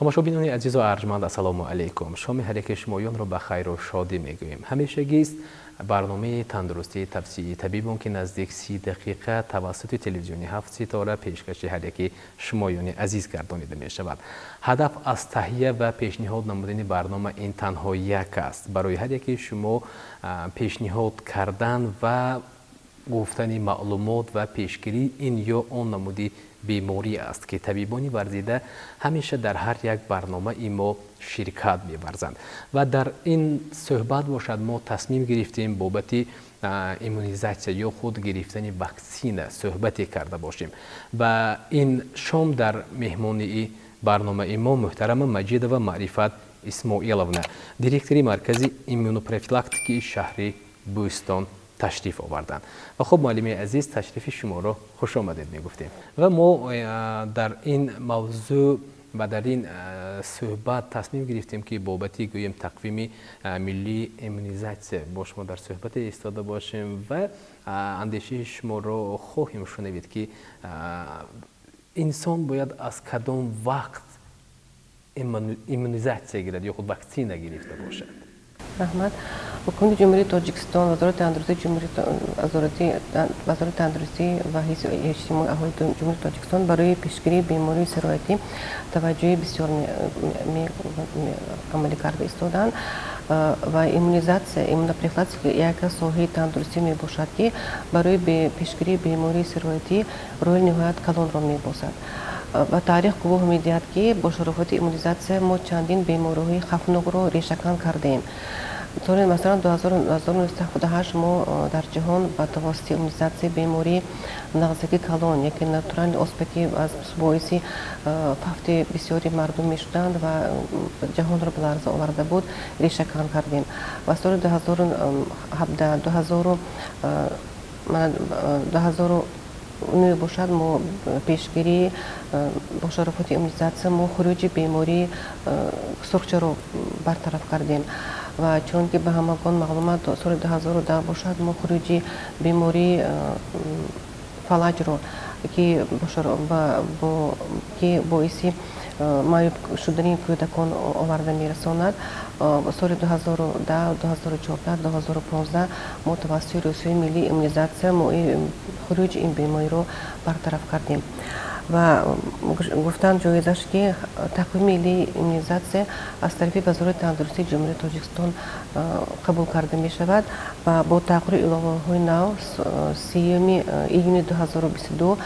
Тамошобинони азизу арҷманд, ассалому алайкум. Шоми ҳар яке шумоёнро ба хайру шодӣ мегӯем. Ҳамешагист барномаи тандурустии тавсияи табибон, ки наздик 30 дақиқа тавассути телевизиони «Ҳафт ситора» пешкаши ҳар яки шумоёни азиз гардонида мешавад. Ҳадаф аз таҳия ва пешниҳод намудани барнома ин танҳо як аст: барои ҳар яки шумо пешниҳод кардан ва гуфтани маълумот ва пешгирии ин ё он намуди беморӣ аст, ки табибони варзида ҳамеша дар ҳар як барномаи мо ширкат меварзанд. Ва дар ин суҳбат бошад, мо тасмим гирифтем бобати иммунизатсия ё худ гирифтани ваксина суҳбате карда бошем. Ва ин шом дар меҳмонии барномаи мо муҳтарама Маҷидова Маърифат Исмоиловна, директори Маркази иммунопрофилактикии шаҳри Бӯстон, ташриф оварданд. Ва хуб, муаллими азиз, ташрифи шуморо хушомадед мегуфтем. Ва мо дар ин мавзӯъ ва дар ин суҳбат тасмим гирифтем, ки бобати, гӯем, тақвими миллии иммунизатсия бо шумо дар суҳбате истода бошем ва андешаи шуморо хоҳем шунавид, ки инсон бояд аз кадом вақт иммунизатсия гирад ё худ ваксина гирифта бошад. Раҳмат. Ҳукумати Ҷумҳурии Тоҷикистон, Вазорати тандурустӣ ва ҳифзи иҷтимоии аҳолии Ҷумҳурии Тоҷикистон барои пешгирии бемории сироятӣ таваҷҷӯҳи бисёр амалӣ карда истодаанд. Ва иммунизатсия, иммунопрофилактика як аз соҳаи тандурустӣ мебошад, ки барои пешгирии бемории сироятӣ роли ниҳоят калонро мебозад. Ва таърих гувоҳ медиҳад, ки бо шарофати иммунизатсия мо чандин бемориҳои хавфнокро решакан кардаем. Соли, масалан, 1978 мо дар ҷаҳон ба тавассути иммунизатсияи бемории нағзаки калон, яке натуральный оспа, ки аз боиси фавти бисёри мардум мешуданд ва ҷаҳонро ба ларза оварда буд, решакан кардем. Ва соли 2017, 2009 бошад, мо пешгирии бо шарофати иммунизатсия мо хуруҷи бемории сурхчаро бартараф кардем. Ва чун ки ба ҳамагон маълумот, соли 2010 бошад, мо хуруҷи бемории фалаҷро, ки боиси маъюб шудани кӯдакон оварда мерасонад, соли 2010, 2014, 2015 мо тавассути рӯзҳои миллии иммунизатсия мо хуруҷи ин бемориро бартараф кардем. Ва гуфтан ҷоиз аст, ки тақвими миллии иммунизатсия аз тарафи Вазорати тандурустии Ҷумҳурии Тоҷикистон қабул карда мешавад ва бо тағйиру иловаҳои нав 30-июни 2022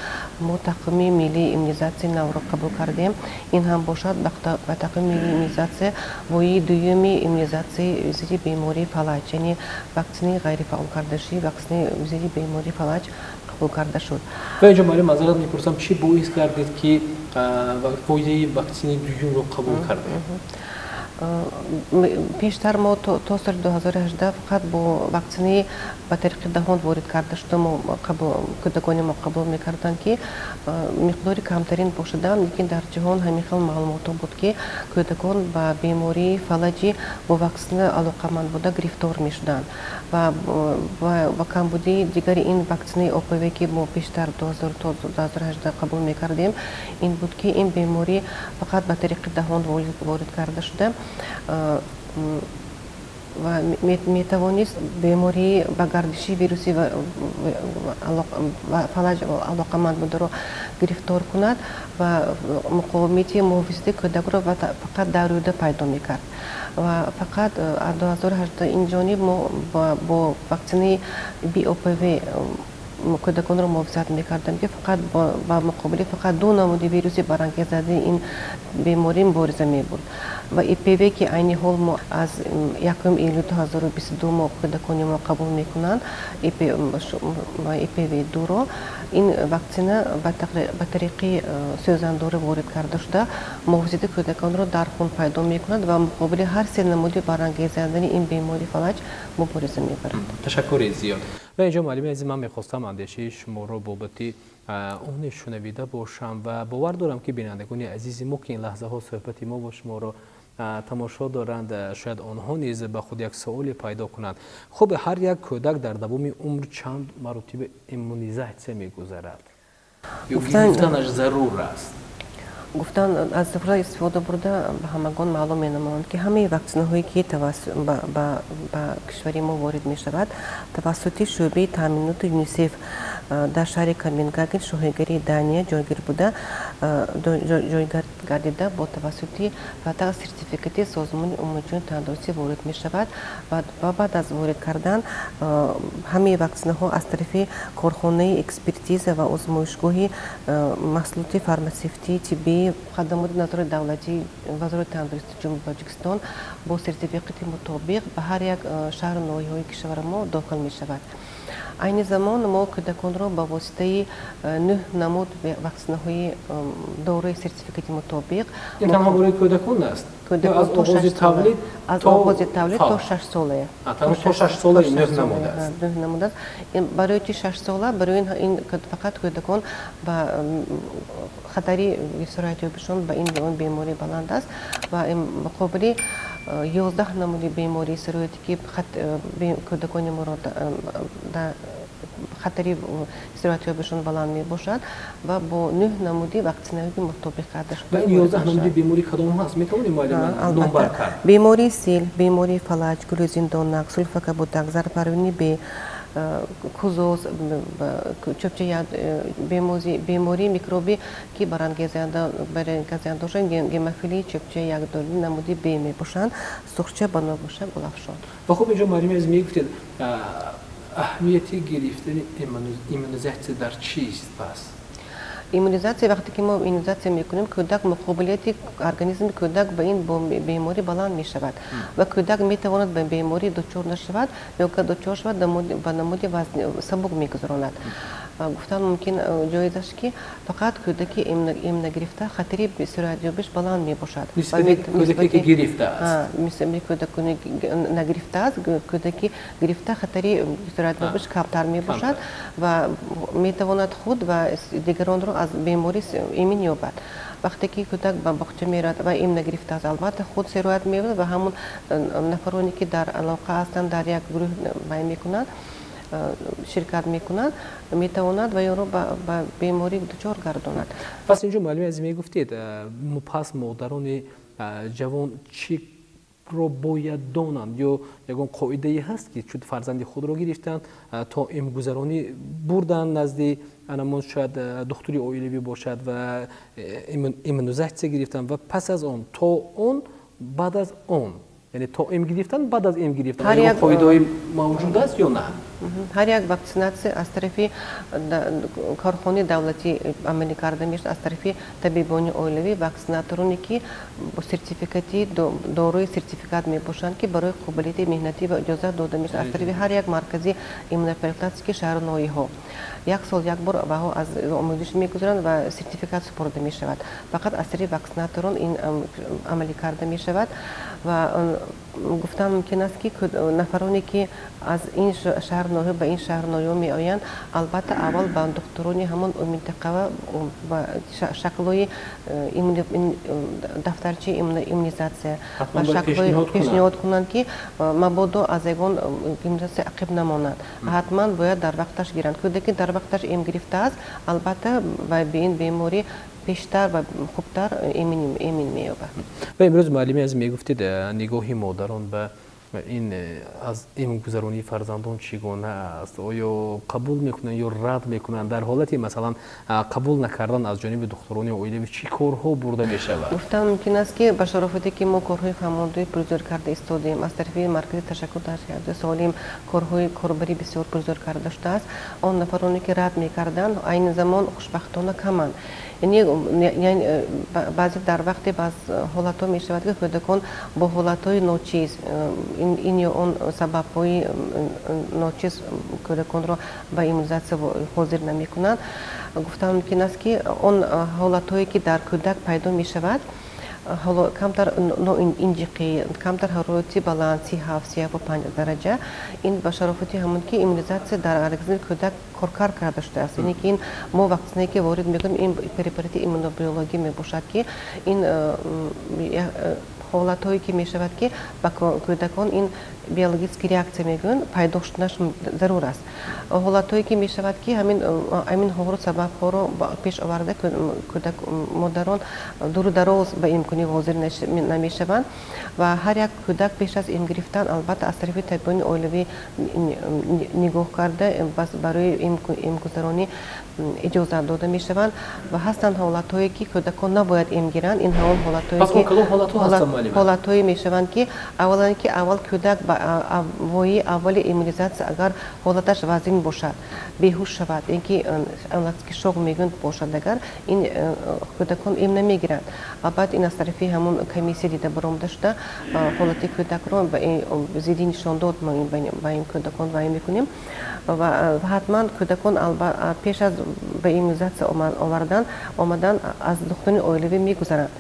мо тақвими миллии иммунизатсияи навро қабул кардем. Ин ҳам бошад, ба тақвими миллии иммунизатсия вояи дуюми иммунизатсияи зидди бемории фалаҷ, яъне ваксинаи ғайрифаъол кардашудаи ваксинаи зидди бемории фалаҷ қабул карда шуд. Ва инҷо, муаллим, маъзарат мепурсам, чӣ боис гардид, ки вояи ваксинаи дуюмро қабул кардем? Пештар мо то соли 2018 фақат бо ваксинаи ба тариқи даҳон ворид карда шуда мо кӯдакони мо қабул мекарданд, ки миқдори камтарин бошадам, лекин дар ҷаҳон ҳамин хел маълумотҳо буд, ки кӯдакон ба бемории фалаҷи бо ваксина алоқаманд буда гирифтор мешуданд. Ва камбудии дигари ин ваксинаи ОПВ, ки мо пештар то 2018 қабул мекардем, ин буд, ки ин беморӣ фақат ба тариқи даҳон ворид карда шуда ва метавонист бемории ба гардиши вируси фалаҷ алоқаманд бударо гирифтор кунад ва муқовимати муҳофизати кӯдакро фақат дар рӯда пайдо мекард. Ва фақат аз 2018 ин ҷониб мо бо ваксинаи БОПВ кӯдаконро муҳофизат мекардем, ки фақат ба муқобили фақат ду намуди вируси барангезандаи ин беморӣ мубориза мебурд. Ва ИПВ, ки айни ҳол мо аз 1 июли 2022 мо кӯдакони мо қабул мекунанд ИПВ дуро, ин ваксина ба тариқи сӯзандорӣ ворид карда шуда, муҳофизати кӯдаконро дар хун пайдо мекунад ва муқобили ҳар се намуди барангезандани ин бемории фалаҷ мубориза мебарад. Ташаккури зиёд. Ва инҷо, муаллими азиз, ман мехостам андешаи шуморо бобати оне шунавида бошам ва бовар дорам, ки бинандагони азизи мо, ки ин лаҳзаҳо суҳбати мо бо шуморо тамошо доранд, шояд онҳо низ ба худ як суоле пайдо кунанд. Хуб, ҳар як кӯдак дар давоми умр чанд маротиба иммунизатсия мегузарад ё гирифтанаш зарур аст? Гуфтан аз фурсат истифода бурда ба ҳамагон маълум менамоянд, ки ҳамаи ваксинаҳое, ки ба кишвари мо ворид мешавад, тавассути шӯъбаи таъминоти ЮНИСЕФ дар шаҳри Копенгаген, шоҳигарии Дания ҷойгир буда, ҷой гардида, бо тавассути фатақ сертификати Созмони умумиҷаҳонии тандурустӣ ворид мешавад ва баъд аз ворид кардан ҳамаи ваксинаҳо аз тарафи корхонаи экспертиза ва озмоишгоҳи маҳсулоти фармасевтии тиббии хадамоти назорати давлатии Вазорати тандурустии Ҷумҳурии Тоҷикистон бо сертификати мутобиқ ба ҳар як шаҳру ноҳияҳои кишвари мо дохил мешавад. Айни замон мо кӯдаконро ба воситаи нӯҳ намуд ваксинаҳои дорои сертификати мутобиқ. Ин танҳо барои кӯдакон аст? Аз оғози тавлид? Аз оғози тавлид то 6 сола. То 6 сола нӯҳ намуд аст. Нӯҳ намуд аст. Барои чи 6 сола? Барои ин фақат кӯдакон ба хатари сироятёбишон ба ин беморӣ баланд аст ва муқобили 11 намуди бемории сироятӣ, ки кӯдакони моро хатари сироятёбишон баланд мебошад, ва бо нӯҳ намуди ваксинаҳои мутобиқ карда шуда. Ва ин 11 намуди беморӣ кадомҳо аст, метавонем, муаллима, номбар кард? Бемории сил, бемории фалаҷ, гулӯзиндонак, сулфакабутак, зарпарвини Б, кузоз, чӯбча, бемории микробӣ, ки барангезанда бошанд, гемофилии чӯбчаи якдолӣ намуди Б мебошанд, сурхча, банафша, гулафшон. Ва хуб, инҷо, муаллими азиз, мегуфтед, аҳамияти гирифтани иммунизатсия дар чист пас? Иммунизатсия, вақте ки мо иммунизатсия мекунем, кӯдак муқобилияти организми кӯдак ба ин беморӣ баланд мешавад ва кӯдак метавонад ба беморӣ дучор нашавад ё ка дучор шавад, ба намуди сабук мегузаронад. Гуфтан мумкин ҷоиз аст, ки фақат кӯдаки им нагирифта хатари сироятёбиш баланд мебошад. Кӯдаке ки гирифтааст. Нисбати кӯдаконе нагирифтааст, кӯдаки гирифта хатари сироятёбиш камтар мебошад ва метавонад худ ва дигаронро аз беморӣ эмин ёбад. Вақте ки кӯдак ба боғча меравад ва им нагирифтааст, албатта, худ сироят меёбад ва ҳамон нафароне, ки дар алоқа ҳастанд, дар як гурӯҳ бай мекунанд, ширкат мекунанд, метавонад ва ёро ба беморӣ дучор гардонад. Пас инҷо, муаллими азиз, мегуфтед, пас модарони ҷавон чӣ ро бояд донанд ё ягон қоидае ҳаст, ки чун фарзанди худро гирифтанд, то имгузаронӣ бурданд назди анамон, шояд духтури оилавӣ бошад, ва иммунизатсия гирифтанд ва пас аз он то он баъд аз он, яъне то им гирифтан, баъд аз им гирифтан, қоидаҳои мавҷуд аст ё на? Ҳар як ваксинатсия аз тарафи корхонаи давлатӣ амалӣ карда мешавад, аз тарафи табибони оилавӣ, ваксинатороне, ки сертификати дорои сертификат мебошанд, ки барои қобилияти меҳнатӣ ва иҷозат дода мешавад аз тарафи ҳар як маркази иммунопрофилактикаи шаҳру ноҳияҳо. Як сол як бор ваҳо аз омӯзиш мегузаранд ва сертификат супорида мешавад. Фақат аз тарафи ваксинаторон ин амалӣ карда мешавад. Ва гуфтан мумкин аст, ки нафароне, ки аз ин шаҳр ноҳия ба ин шаҳр ноҳия меоянд, албатта, аввал ба духтурони ҳамон минтақа ба шаклҳои дафтарчаи иммунизатсия ба шаклҳои пешниҳод кунанд, ки мабодо аз ягон иммунизатсия ақиб намонанд. Ҳатман бояд дар вақташ гиранд. Кӯдаке дар вақташ им гирифтааст, албатта, ба ин беморӣ пештар ва хубтар эмин меёбад. Ва имрӯз, муаллими азиз, мегуфтед, нигоҳи модарон ба ин аз имгузаронии фарзандон чӣ гуна аст? Оё қабул мекунанд ё рад мекунанд? Дар ҳолати, масалан, қабул накардан аз ҷониби духтурони оилавӣ чӣ корҳо бурда мешавад? Гуфтан мумкин аст, ки ба шарофате ки мо корҳои фаҳмондои пурзӯр карда истодем, аз тарафи маркази ташаккул дар солим корҳои корбарӣ бисёр пурзӯр карда шудааст. Он нафароне, ки рад мекарданд, айни замон хушбахтона каманд. Яъне баъзе дар вақте баъз ҳолатҳо мешавад, ки кӯдакон бо ҳолатҳои ночиз, ин ё он сабабҳои ночиз кӯдаконро ба иммунизатсия ҳозир намекунанд. Гуфтан мумкин аст, ки он ҳолатҳое, ки дар кӯдак пайдо мешавад, ҳоло камтар инҷиқӣ, камтар ҳарорати баланд, 37, 35 дараҷа, ин ба шарофати ҳамон ки иммунизатсия дар организми кӯдак коркард карда шудааст. Яъне ки ин мо ваксинае, ки ворид мекунем, ин препарати иммунобиологӣ мебошад, ки ин ҳолатҳое, ки мешавад, ки ба кӯдакон ин Биологический реакция мегӯянд, пайдо шуданаш зарур аст. Ҳолатҳое ки мешавад, ки ҳамин ҳоро, сабабҳоро пеш оварда, кӯдак, модарон дуру дароз ба имконӣ ҳозир намешаванд. Ва ҳар як кӯдак пеш аз им гирифтан, албатта, аз тарафи табибони оилавӣ нигоҳ карда, барои имгузаронӣ иҷозат дода мешаванд. Ва ҳастанд ҳолатҳое, ки кӯдакон набояд им гиранд. Ин ҳамон ҳолатҳое мешаванд, ки аввалан ки аввал кӯдак вои аввали иммунизатсия, агар ҳолаташ вазин бошад, беҳуш шавад, ин ки анафилактический шок мегӯянд бошад, агар ин кӯдакон им намегиранд. Албатта, ин аз тарафи ҳамон комиссия дида баромада шуда, ҳолати кӯдакро зидди нишондод мо ба ин кӯдакон вай мекунем. Ва ҳатман кӯдакон пеш аз ба иммунизатсия овардан омадан аз духтури оилавӣ мегузаранд,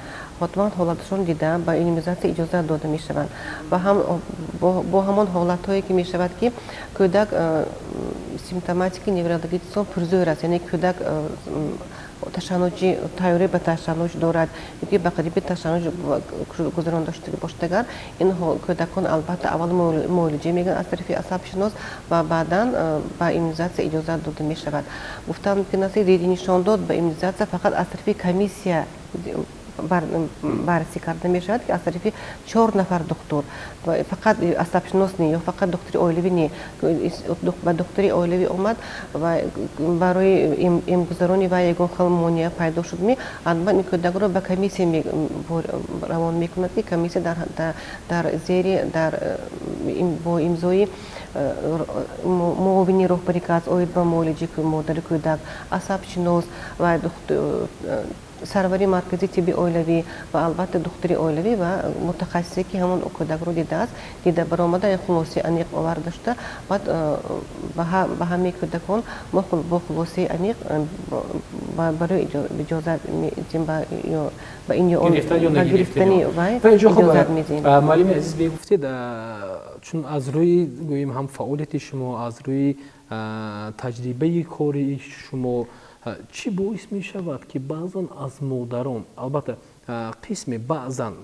ҳатман ҳолаташон дида, ба иммунизатсия иҷозат дода мешаванд. Ва ҳам бо ҳамон ҳолатҳое ки мешавад, ки кӯдак симптоматики неврологический пурзӯр аст, яъне кӯдак ташаннуҷи, тайёрӣ ба ташаннуҷ дорад ёки ба қариби ташаннуҷ гузаронда шуда бошад, агар ин кӯдакон, албатта, аввал муолиҷа мегиранд аз тарафи асабшинос ва баъдан ба иммунизатсия иҷозат дода мешавад. Гуфтан мумкин аст, ки диди нишондод ба иммунизатсия фақат аз тарафи комиссия баррасӣ карда мешавад, ки аз тарафи чор нафар духтур, фақат асабшинос не ё фақат духтури оилавӣ не. Ба духтури оилавӣ омад ва барои имгузарони вай ягон хел монеа пайдо шуд, ҳатман ин кӯдакро ба комиссия равон мекунад, ки комиссия дар зери дар бо имзои муовини роҳбари ки аз оид ба муолиҷаи модари кӯдак, асабшинос ва сарвари маркази тибби оилавӣ ва, албатта, духтури оилавӣ ва мутахассисе, ки ҳамон кӯдакро дидааст, дида баромада, як хулосаи аниқ оварда шуда, баъд ба ҳамаи кӯдакон мо бо хулосаи аниқ барои иҷозат медиҳем, ба ин ё он гирифтани вай иҷозат медиҳем. Муаллими азиз, мегуфтед, чун аз рӯи, гӯем, ҳам фаъолияти шумо, аз рӯи таҷрибаи кори шумо, чӣ боис мешавад, ки баъзан аз модарон, албатта, қисме, баъзан,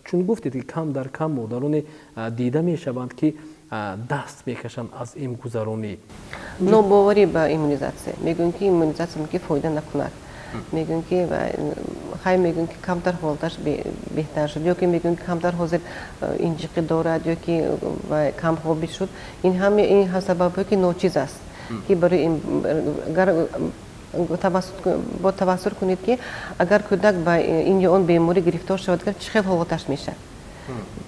чун гуфтед, ки кам дар кам модароне дида мешаванд, ки даст мекашанд аз имгузаронӣ? Нобоварӣ ба иммунизатсия. Мегӯянд, ки иммунизатсия мумкин фоида накунад, мегӯянд, ки хай, мегӯянд, ки камтар ҳолаташ беҳтар шуд, ё ки мегӯянд, ки камтар ҳозир инҷиқӣ дорад, ё ки камхобӣ шуд. Ин ҳама ин сабабҳое, ки ночиз аст, ки барои агар бо тавассур кунед, ки агар кӯдак ба ин ё он беморӣ гирифтор шавад, чӣ хел ҳолаташ мешавад: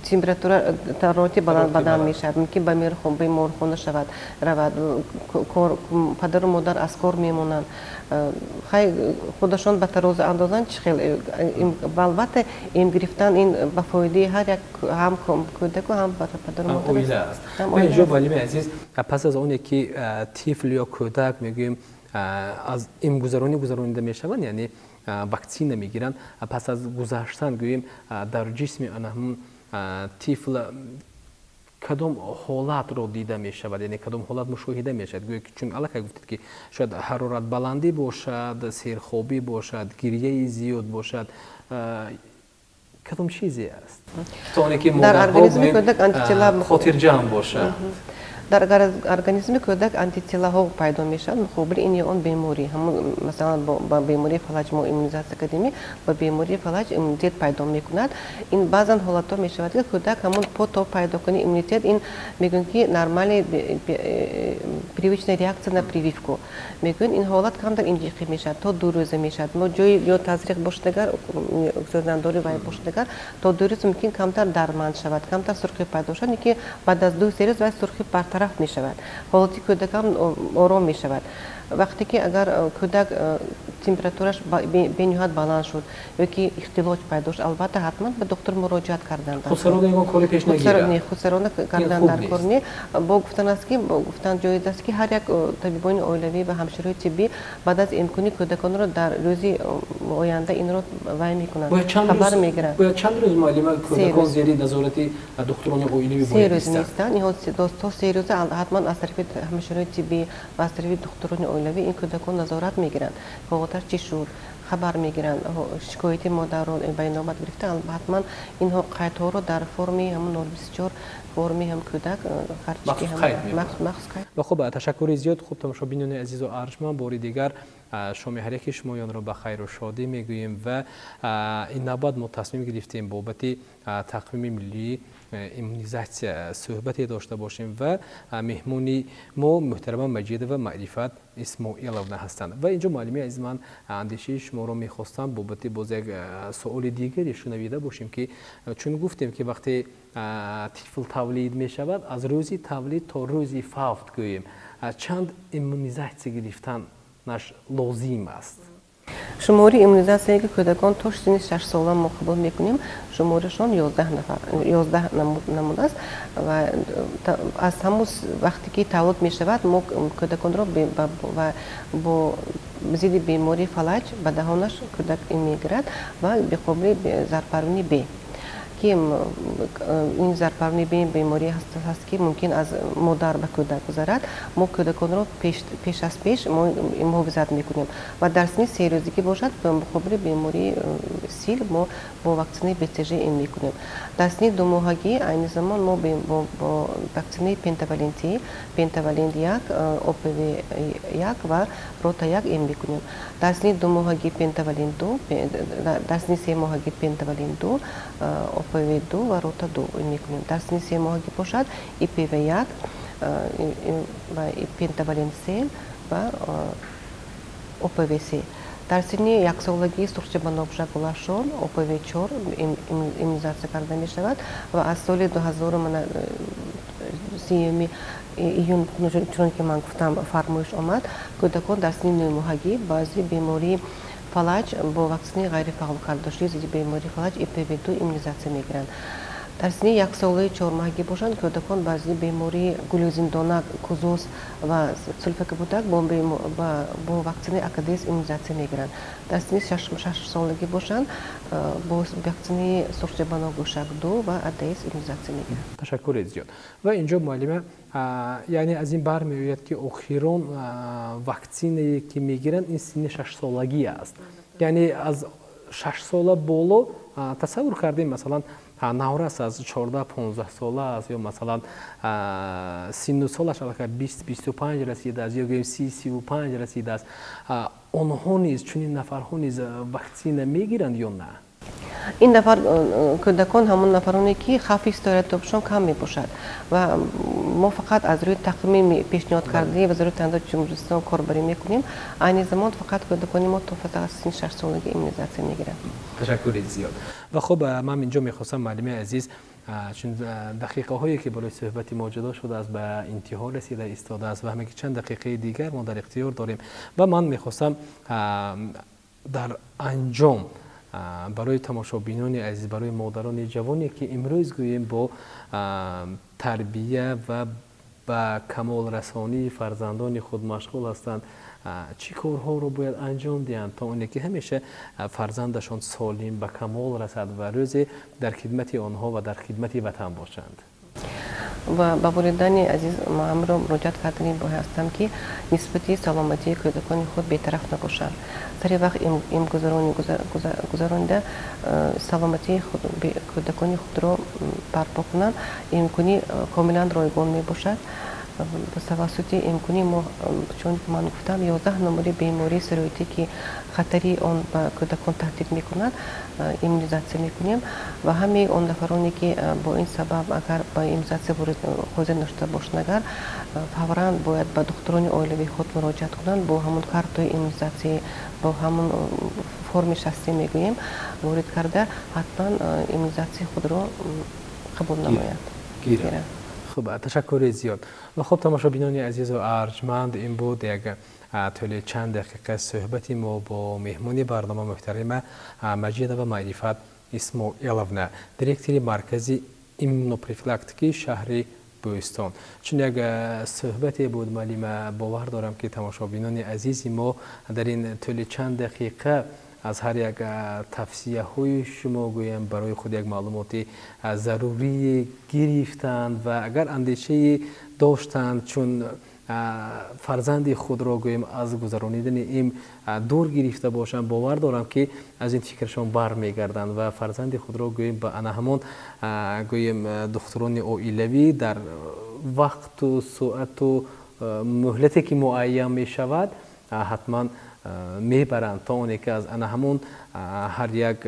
температура, ҳарорати баланд бадан мешавад, мумкин ба беморхона шавад, равад, падару модар аз кор мемонанд, хай, худашон ба тарозу андозанд чӣ хел. Албатта, им гирифтан ин ба фоидаи ҳар як, ҳам кӯдаку, ҳам падару модар. Оила аст. Инҷо, муаллими азиз, пас аз оне ки тифл ё кӯдак, мегӯем, аз имгузаронӣ гузаронида мешаванд, яъне ваксина мегиранд, пас аз гузаштан, гӯем, дар ҷисми ана ҳамун тифл кадом ҳолатро дида мешавад, яъне кадом ҳолат мушоҳида мешавад? Гӯё ки чун аллакай гуфтед, ки шояд ҳароратбаландӣ бошад, серхобӣ бошад, гирьяи зиёд бошад, кадом чизе аст, то оне ки модарҳо хотирҷамъ бошад? Дар организми кӯдак антителаҳо пайдо мешаванд муқобили ин ё он беморӣ. Ҳамон, масалан, ба бемории фалаҷ мо иммунизатсия кардем, ба бемории фалаҷ иммунитет пайдо мекунад. Ин баъзан ҳолатҳо мешавад, ки кӯдак ҳамон то пайдо кунӣ иммунитет, ин мегӯянд, ки нормальный привычная реакция на прививку мегӯянд. Ин ҳолат камтар инҷиқӣ мешавад, то 2 рӯза мешавад. Мо ҷои ё тазриқ бошад, агар сӯзандорӣ вай бошад, агар то 2 рӯз мумкин камтар дарманд шавад, камтар сурхӣ пайдо шавад, лекин баъд аз 2-3 рӯз вай сурхӣ бартараф мешавад, ҳолати кӯдакам ором мешавад. Вақте ки агар кӯдак температураш бениҳоят баланд шуд ё ки ихтилоҷ пайдо шуд, албатта, ҳатман ба духтур муроҷиат кардан. Худсарона ягон кори пеш нагирад. Худсарона кардан дар кор не. Бо гуфтан аст, ки гуфтан ҷоиз аст, ки ҳар як табибони оилавӣ ва ҳамшираҳои тиббӣ баъд аз имкони кӯдаконро дар рӯзи оянда инро вай мекунанд, хабар мегиранд. Бояд чанд рӯз, муаллима, кӯдакон зери назорати духтурони оилавӣ? 3 рӯз меистанд. То 3 рӯза ҳатман аз тарафи ҳамшираҳои тиббӣ ва аз тарафи духтурони оилавӣ ин кӯдакон назорат мегиранд, ҳолаташ чӣ шуд. Хабар мегиранд, шикояти модарро ба инобат гирифта, ҳатман инҳо қайдҳоро дар форми ҳамун 024, форми ҳам кӯдак. Махсус. Ва хуб, ташаккури зиёд. Хуб, тамошобинони азизу арҷманд, бори дигар шоми ҳар яки шумоёнро ба хайру шодӣ мегӯем ва ин навбат мо тасмим гирифтем бобати тақвими миллии иммунизатсия суҳбате дошта бошем ва меҳмони мо муҳтарама Маҷидова Маърифат Исмоиловна ҳастанд. Ва инҷо, муаллими азиз, ман андешаи шуморо мехостам бобати боз як суоли дигаре шунавида бошем, ки чун гуфтем, ки вақте тифл тавлид мешавад, аз рӯзи тавлид то рӯзи фавт, гӯем, чанд иммунизатсия гирифтанаш лозим аст? Шумори иммунизатсияе, ки кӯдакон то синни 6 сола мо қабул мекунем, шуморашон 11 нафар, 11 намуд аст. Ва аз ҳамун вақте ки таваллуд мешавад, мо кӯдаконро бо зидди бемории фалаҷ ба даҳонаш кӯдак мегирад ва беқобили зардпарвини Б, ки ин зардпарвини Б беморӣ ҳаст, ки мумкин аз модар ба кӯдак гузарад. Мо кӯдаконро пеш аз пеш мо муҳофизат мекунем. Ва дар синни 3 рӯзагӣ бошад, ба муқобили бемории сил мо бо ваксинаи БЦЖ им мекунем. Дар синни 2 моҳагӣ айни замон мо бо ваксинаи пентавалентӣ, пентавалент як, ОПВ як ва рота як им мекунем. Дар синни 2 моҳагӣ пентавалент ду, дар синни 3 моҳагӣ пентавалент ду, ОПВ ду ва рота ду мекунем. Дар синни 3 моҳагӣ бошад, ИПВ як ва пентавалент се ва ОПВ се. Дар синни яксолагӣ сурхча-банафша, гулафшон, ОПВ чор иммунизатсия карда мешавад. Ва аз соли 2030-юми июн, чунон ки ман гуфтам, фармоиш омад, кӯдакон дар синни 9 моҳагӣ баъзи бемории фалаҷ бо ваксинаи ғайрифаъол кардашудаи зидди бемории фалаҷ ИПВ ду иммунизатсия мегиранд. Дар синни яксолаи 4 моҳагӣ бошанд, кӯдакон баъзи бемории гулӯзиндонак, кузоз ва сулфакабутак бо ваксинаи АКДС иммунизатсия мегиранд. Дар синни 6 солагӣ бошанд, бо ваксинаи сурхча-банафша ду ва АДС иммунизатсия мегиранд. Ташаккури зиёд. Ва инҷо, муаллима, яъне аз ин бармеояд, ки охирон ваксинае, ки мегиранд, ин синни 6 солагӣ аст. Яъне аз 6 сола боло, тасаввур кардем, масалан, наврас аз 14-15 сола аст ё, масалан, синну солаш аллакай 20-25 расидааст ё гӯем 30-35 расидааст, онҳо низ, чунин нафарҳо низ ваксина мегиранд ё на? Ин нафар кӯдакон ҳамон нафароне, ки хавфи сироятёбишон кам мебошад, ва мо фақат аз рӯи тақвими пешниҳод кардаи Вазорати тандурусти Ҷумҳуриистон корбарӣ мекунем. Айни замон фақат кӯдакони мо то синни 6 солагӣ иммунизатсия мегиранд. Ташаккури зиёд. Ва хуб, ман инҷо мехостам, муаллими азиз, чун дақиқаҳое, ки барои суҳбати мо ҷудо шудааст, ба интиҳо расида истодааст ва ҳамаги чанд дақиқаи дигар мо дар ихтиёр дорем, ва ман мехостам дар анҷом барои тамошобинони азиз, барои модарони ҷавоне, ки имрӯз, гӯем, бо тарбия ва ба камолрасонии фарзандони худ машғул ҳастанд, чӣ корҳоро бояд анҷом диҳанд, то оне ки ҳамеша фарзандашон солим ба камол расад ва рӯзе дар хидмати онҳо ва дар хидмати ватан бошанд? Ва ба волидайни азиз ҳамро муроҷиат кардани ҳастам, ки нисбати саломатии кӯдакони худ бетараф набошанд. Сари вақт имгузаронӣ гузаронида, саломатии кӯдакони худро барпо кунанд. Имкунӣ комилан ройгон мебошад. Тавассути имкунӣ мо, чун ман гуфтам, 11 намуди бемории сироятӣ, ки хатари он ба кӯдакон таҳдид мекунад, иммунизатсия мекунем. Ва ҳамаи он нафароне, ки бо ин сабаб агар ба иммунизатсия ҳозир нашуда бошанд, агар фавран бояд ба духтурони оилавии худ муроҷиат кунанд, бо ҳамон картои иммунизатсия, бо ҳамон форми шастӣ мегӯем, ворид карда, ҳатман иммунизатсияи худро қабул намоянд. Хуб, ташаккури зиёд. Ва хуб, тамошобинони азизу арҷманд, ин буд як тӯли чанд дақиқа суҳбати мо бо меҳмони барнома, муҳтарама Маҷидова Маърифат Исмоиловна, директори маркази иммунопрофилактикии шаҳри Бӯстон. Чун як суҳбате буд, муаллима, бовар дорам, ки тамошобинони азизи мо дар ин тӯли чанд дақиқа аз ҳар як тавсияҳои шумо, гӯям, барои худ як маълумоти зарурӣ гирифтанд ва агар андешае доштанд, чун Фарзанди худро, гӯем, аз гузаронидани им дур гирифта бошанд, бовар дорам, ки аз ин фикрашон бармегарданд ва фарзанди худро, гӯем, ба ана ҳамон, гӯем, духтурони оилавӣ дар вақту соату муҳлате, ки муайян мешавад, ҳатман мебаранд, то оне ки аз ана ҳамон ҳар як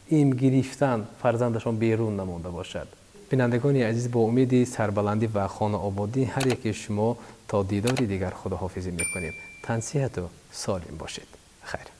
им гирифтан фарзандашон берун намонда бошад. Бинандагони азиз, бо умеди сарбаландӣ ва хонаободии ҳар яке шумо то дидори дигар худоҳофизӣ мекунем. Тансиҳату солим бошед. Хайр.